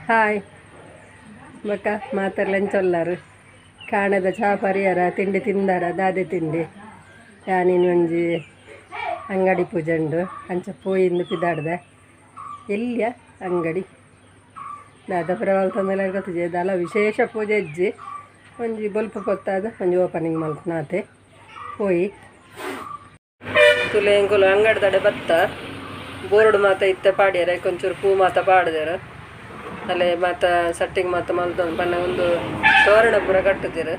Hi ಬೊಕ್ಕ ಮಾತೆರ್ಲ ಎಂಚ ಕಾಣದ ಚಾ ಪರಿಯರ ತಿಂಡಿ ತಿಂದಾರ ದಾದೆ ತಿಂಡಿ ಯಾನಿನ್ ಒಂಜಿ ಅಂಗಡಿ ಪೂಜೆ ಉಂಡು ಅಂಚ ಪೋಯಿಂದು ಪಿದಾಡ್ದೆ ಎಲ್ಲಿಯ ಅಂಗಡಿ ದಾದ ಪ್ರವಾಲ್ತಂದೆಲ್ಲ ಗೊತ್ತಿದೆ ದಾಲ ವಿಶೇಷ ಪೂಜೆ ಇಜ್ಜಿ ಒಂಜಿ ಬೊಲ್ಪ ಪೊತ್ತಾದ ಒಂಜಿ ಓಪನಿಂಗ್ ಮಲ್ಪನಾತೆ ಪೋಯಿ ತುಲೆ ಎಂಕುಲು ಅಂಗಡಿ ಬತ್ತ ಬೋರ್ಡ್ ಮಾತ ಇತ್ತೆ ಪಾಡ್ಯರ ಕೊಂಚೂರು ಪೂ ಮಾತ ಪಾಡ್ದೆರ್ ಅಲ್ಲೇ ಮಾತ ಸಟ್ಟಿಂಗ್ ಮಾತ ಮಲ್ತೊಂದು ಪಂಡ ಒಂದು ತೋರಣ ಪೂರ ಕಟ್ಟುದೆರ್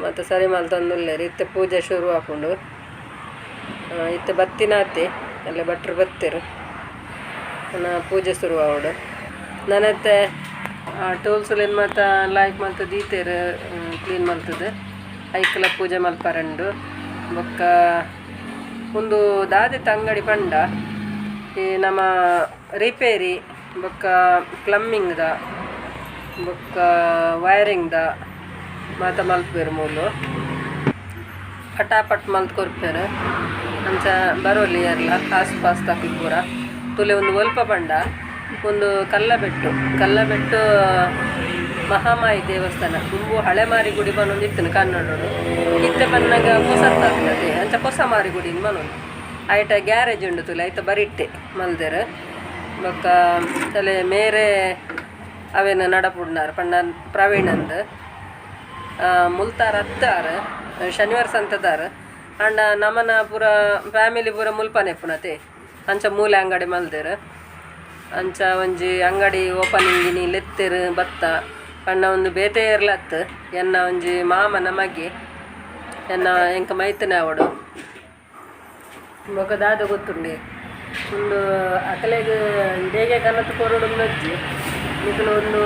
ಮಾತ ಸರಿ ಮಲ್ತೊಂದುಲ್ಲೆರ್ ಇತ್ತೆ ಪೂಜೆ ಶುರು ಆಪುಂಡು. ಇತ್ತೆ ಬತ್ತಿನಾತೆ ಅಲ್ಲೇ ಭಟ್ರು ಬತ್ತೆರ್ ನನ ಪೂಜೆ ಶುರು ಆವೊಡು. ನನತ್ತೆ ಟೂಲ್ಸ್ಲೆನ್ ಮಾತ ಲಾಯ್ಕ್ ಮಲ್ತ್ ದೀತೆರ್ ಕ್ಲೀನ್ ಮಲ್ತುದು ಐಕ್ಲ ಪೂಜೆ ಮಲ್ಪರುಂಡು. ಬೊಕ್ಕ ಉಂದು ದಾದೆತ ಅಂಗಡಿ ಪಂಡ ಈ ನಮ ರಿಪೇರಿ ಬೊಕ್ಕ ಪ್ಲಮ್ಮಿಂಗ್ ದ ಬೊಕ್ಕ ವೈರಿಂಗ್ ದ ಮಾತ ಮಲ್ಪುವೆರ್ ಮೂಲು. ಪಟಾಪಟ್ ಮಲ್ತ್ ಕೊರ್ಪೆರ್ ಅಂಚ ಬರೊಲಿ ಏರ್ಲ ಆಸ್ ಪಾಸ್ ದಕುಲು ಪೂರ ತುಲೆ ಉಂದು ಒಲ್ಪ ಪಂಡ ಉಂದು ಕಲ್ಲಬೆಟ್ಟು ಕಲ್ಲಬೆಟ್ಟು ಮಹಾಮಾಯಿ ದೇವಸ್ಥಾನ ದುಂಬು ಹಳೆ ಮಾರಿಗುಡಿ ಪನೊಂದಿತ್ತುಂಡು ಕನ್ನಡೊಡು ಇತ್ತೆ ಪನ್ನಗ ಪೊಸತ್ತಾತುಂಡತೆ ಅಂಚ ಪೊಸ ಮಾರಿಗುಡಿ ಪನೊಂದು ಐಟ ಗ್ಯಾರೇಜ್ ಉಂಡು ತುಲೆ ಐತ ಬರಿಟ್ಟೆ ಮಲ್ದೆರ್. ಬೊಕ್ಕ ತಲೆ ಮೇರೆ ಅವೆನ್ ನಡಪುಡ್ನಾರ್ ಪಂಡ ಪ್ರವೀಣಂದ್ ಮುಲ್ತಾರ್ ಅತ್ತಾರ್ ಶನಿವಾರ ಸಂತದಾರ್ ಆಂಡ ನಮನ ಪೂರ ಫ್ಯಾಮಿಲಿ ಪೂರ ಮುಲ್ಪನೆ ಇಪ್ಪುನತೆ ಅಂಚ ಮೂಲೆ ಅಂಗಡಿ ಮಲ್ದೆರ್. ಅಂಚ ಒಂಜಿ ಅಂಗಡಿ ಓಪನಿಂಗ್ ಇನಿ ಲೆತ್ತೆರ್ ಬತ್ತ ಪಂಡ ಉಂದು ಬೇತೆ ಏರ್ಲ ಅತ್ತ್ ಎನ್ನ ಒಂಜಿ ಮಾಮನ ಮಗೆ ಎನ್ನ ಎಂಕ್ ಮೈತನೆ ಆವೊಡು. ಬೊಕ ದಾದ ಗೊತ್ತುಂಡೆ ಉಂದು ಅಕಲೆಗ್ ಇಡೇಗೆ ಕನತ್ ಕೊರೊಡುಂದಜ್ಜಿ ನಿಕುಲು ಉಂದು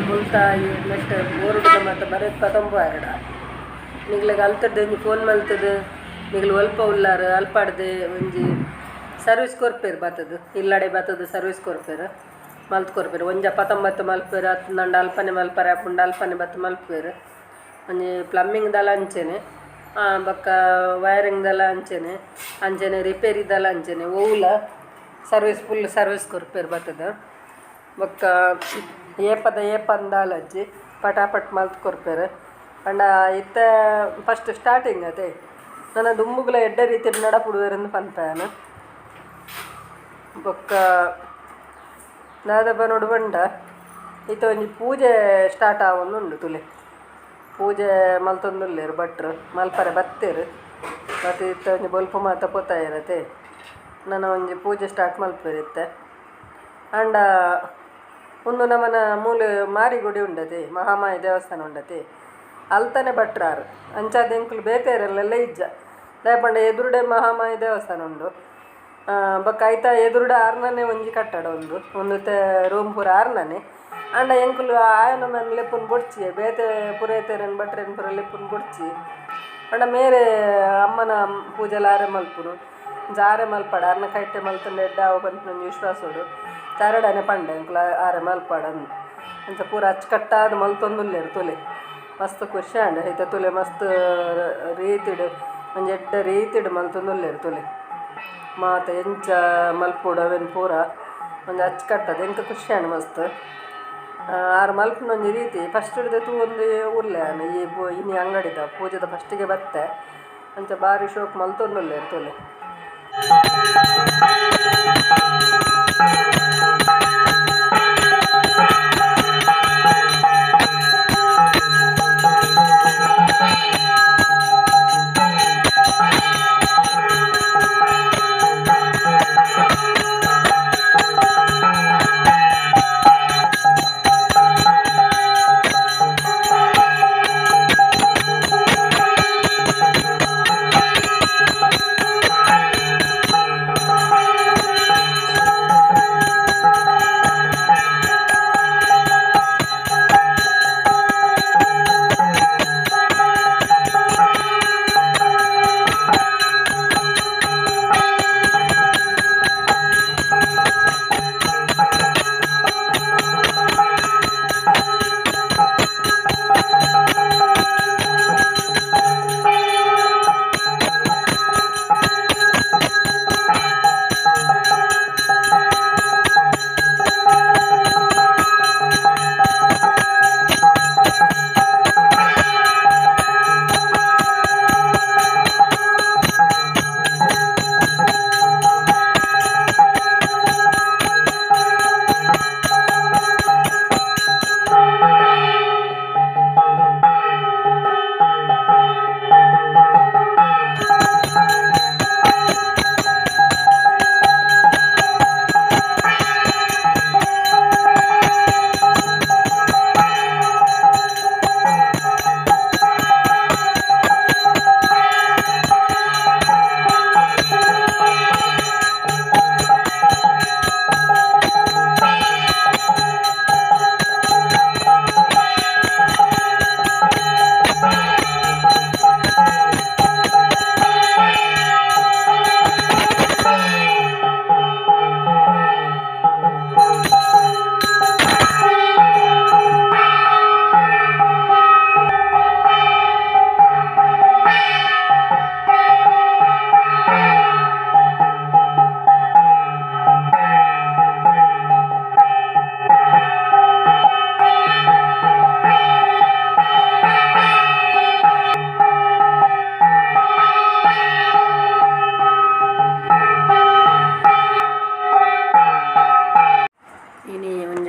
ಮುಲ್ತಾಯಿ ನೆಟ್ಟ್ ಬೋರ್ಡುದ ಮಾತ ಬರೆದ್ ಪತೊಂಬಾರಡ ನಿಕ್ಲೆಗ್ ಅಲ್ತುರ್ದು ಒಂಜಿ ಫೋನ್ ಮಲ್ತುದು ನಿಕುಲು ಒಲ್ಪ ಉಲ್ಲಾರ್ ಅಲ್ಪಡ್ದ್ ಒಂಜಿ ಸರ್ವಿಸ್ ಕೊರ್ಪೆರ್ ಬತ್ತುದು ಇಲ್ಲಡೆ ಬತ್ತುದು ಸರ್ವಿಸ್ ಕೊರ್ಪೆರ್ ಮಲ್ತ್ ಕೊರ್ಪೆರ್ ಒಂಜ ಪತೊಂಬತ್ತು ಮಲ್ಪುವೆರ್ ಅತ್ತುಂಡ ಅಲ್ಪನೆ ಮಲ್ಪರೆ ಆಪುಂಡ ಅಲ್ಪನೆ ಬತ್ತ್ ಮಲ್ಪುವೆರ್ ಒಂಜಿ ಪ್ಲಮ್ಮಿಂಗ್ ದಾಲ ಅಂಚೆನೆ ಬೊಕ್ಕ ವೈರಿಂಗ್ ದಾಲ ಅಂಚೆನೆ ಅಂಚೆನೆ ರಿಪೇರಿದಾಲ ಅಂಚೆನೆ ಒವುಲ ಸರ್ವಿಸ್ ಫುಲ್ ಸರ್ವಿಸ್ ಕೊರ್ಪೆರ್ ಬತ್ತುದು ಬೊಕ್ಕ ಏಪದ ಏಪಂದಾಲಜ್ಜಿ ಪಟಾಪಟ್ ಮಲ್ತ್ ಕೊರ್ಪೆರ್ ಪಂಡ ಇತ್ತೆ ಫಸ್ಟ್ ಸ್ಟಾರ್ಟಿಂಗ್ ಅತೆ ನನ ದುಂಬುಗುಲ ಎಡ್ಡೆ ರೀತಿಡ್ ನಡಪುಡುವೆರ್ ಪನ್ಪೆ ಯಾನ್. ಬೊಕ್ಕ ದಾದ ಪನೊಡು ಪಂಡ ಇತ್ತೆ ಒಂಜಿ ಪೂಜೆ ಸ್ಟಾರ್ಟ್ ಆವೊಂದುಂಡು ತೂಲೆ ಪೂಜೆ ಮಲ್ತೊಂದುಲ್ಲೆರ್ ಭಟ್ರು ಮಲ್ಪರೆ ಬತ್ತೆರ್ ಬತ್ತ್ ಇತ್ತೆ ಒಂಜಿ ಬೊಲ್ಪು ಮಾತ ಪೊತ್ತಾಯೆರ್ ಅತೆ ನನ ಒಂಜಿ ಪೂಜೆ ಸ್ಟಾರ್ಟ್ ಮಲ್ಪುವೆರ್ ಇತ್ತೆ. ಆಂಡ ಉಂದು ನಮನ ಮೂಲು ಮಾರಿಗುಡಿ ಉಂಡತೆ ಮಹಾಮಾಯಿ ದೇವಸ್ಥಾನ ಉಂಡತೆ ಅಲ್ತನೆ ಭಟ್ರಾರ್ ಅಂಚಾದ್ ಎಂಕುಲು ಬೇತೆ ಏರೆಲ್ಲೆಲ್ಲ ಇಜ್ಜ ದಾಯೆ ಪಂಡ ಎದುರುಡೆ ಮಹಾಮಾಯಿ ದೇವಸ್ಥಾನ ಉಂಡು. ಬೊಕ್ಕ ಐತ ಎದುರುಡೆ ಆರ್ನನೆ ಒಂಜಿ ಕಟ್ಟಡ ಉಂದು ಉಂದು ಇತ್ತೆ ರೂಮ್ ಪೂರ ಆರ್ನನೆ ಆಂಡ ಎಂಕುಲು ಆಯನ ಮೆನ್ ಲೆಪ್ಪುನು ಬೊಡ್ಚಿ ಬೇತೆ ಪುರೋಹಿತೆರೆನ್ ಭಟ್ರೆನ್ ಪೂರ ಲೆಪ್ಪುನು ಬೊಡ್ಚಿ ಪಂಡ ಮೇರೆ ಅಮ್ಮನ ಪೂಜೆಲ ಆರೆ ಮಲ್ಪುನು ಅಂಚ ಆರೆ ಮಲ್ಪಡ ಆರ್ನ ಕೈಟೆ ಮಲ್ತುಂಡ ಎಡ್ಡೆ ಆವು ಪನ್ಪಿನ ಒಂಜಿ ವಿಶ್ವಾಸೊಡು ಚಾರಡನೆ ಪಂಡೆ ಎಂಕುಲು ಆರೆ ಮಲ್ಪಡಂದ್ ಅಂಚ ಪೂರ ಅಚ್ಚುಕಟ್ಟಾದ್ ಮಲ್ತೊಂದುಲ್ಲೆರ್ ತೂಲೆ ಮಸ್ತ್ ಖುಷಿ ಆಂಡ್ ಇತ್ತೆ ತೂಲೆ ಮಸ್ತ್ ರೀತಿಡ್ ಒಂಜಿ ಎಡ್ಡೆ ರೀತಿಡ್ ಮಲ್ತೊಂದುಲ್ಲೆರ್ ತೂಲೆ ಮಾತ ಎಂಚ ಮಲ್ಪೊಡು ಅವೆನ್ ಪೂರ ಒಂಜಿ ಅಚ್ಚುಕಟ್ಟಾದ್ ಎಂಕ್ ಖುಷಿ ಆಂಡ್ ಮಸ್ತ್. ಆರ್ ಮಲ್ಪುನ ಒಂಜಿ ರೀತಿ ಫಸ್ಟ್ ಡ್ದೆ ತೂವೊಂದೆ ಉಲ್ಲೆ ಯಾನ್ ಈ ಇನಿ ಅಂಗಡಿದ ಪೂಜೆದ ಫಸ್ಟ್ ಗೆ ಬತ್ತೆ ಅಂಚ ಬಾರಿ ಶೋಕು ಮಲ್ತೊಂದುಲ್ಲೆರ್ ತೂಲೆ.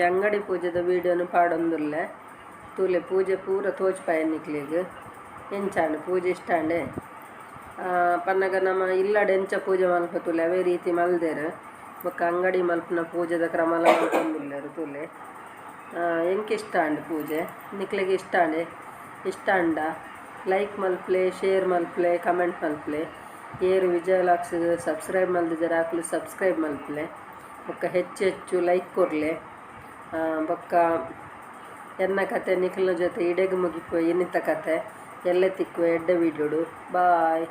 ಒಂಜಿ ಅಂಗಡಿ ಪೂಜೆದ ವೀಡಿಯೋನು ಪಾಡೊಂದುಲ್ಲೆ ತೂಲೆ ಪೂಜೆ ಪೂರ ತೋಜಿಪಾಯೆ ನಿಕ್ಲೆಗ್ ಎಂಚಾಂಡ್ ಪೂಜೆ ಇಷ್ಟ ಆಂಡೆ ಪನ್ನಗ ನಮ ಇಲ್ಲಡ್ ಎಂಚ ಪೂಜೆ ಮನ್ಪುವ ತೂಲೆ ಅವೇ ರೀತಿ ಮಲ್ದೆರ್ ಬೊಕ್ಕ ಅಂಗಡಿ ಮಲ್ಪುನ ಪೂಜೆದ ಕ್ರಮಲ ಮಲ್ತೊಂದುಲ್ಲೆರ್ ತೂಲೆ. ಎಂಕ್ ಇಷ್ಟ ಆಂಡ್ ಪೂಜೆ, ನಿಕ್ಲೆಗ್ ಇಷ್ಟ ಆಂಡೆ ಇಷ್ಟ ಆಂಡ ಲೈಕ್ ಮಲ್ಪುಲೆ, ಶೇರ್ ಮಲ್ಪುಲೆ, ಕಮೆಂಟ್ ಮಲ್ಪುಲೆ. ಏರ್ ವಿಜಯ ವ್ಲಾಗ್ಸ್ ಸಬ್ಸ್ಕ್ರೈಬ್ ಮಲ್ದಿಜೆರ ಅಕುಲು ಸಬ್ಸ್ಕ್ರೈಬ್ ಮಲ್ಪುಲೆ. ಬೊಕ್ಕ ಹೆಚ್ಚು ಹೆಚ್ಚು ಲೈಕ್ ಕೊರ್ಲೆ. ಬೊಕ್ಕ ಎನ್ನ ಕತೆ ನಿಕಲ್ನ ಜೊತೆ ಇಡೆಗ್ ಮುಗಿಪುವೆ ಇನ್ನಿತ ಕತೆ. ಎಲ್ಲೆ ತಿಕ್ಕುವೆ ಎಡ್ಡೆ ವೀಡಿಯೋಡು. ಬಾಯ್.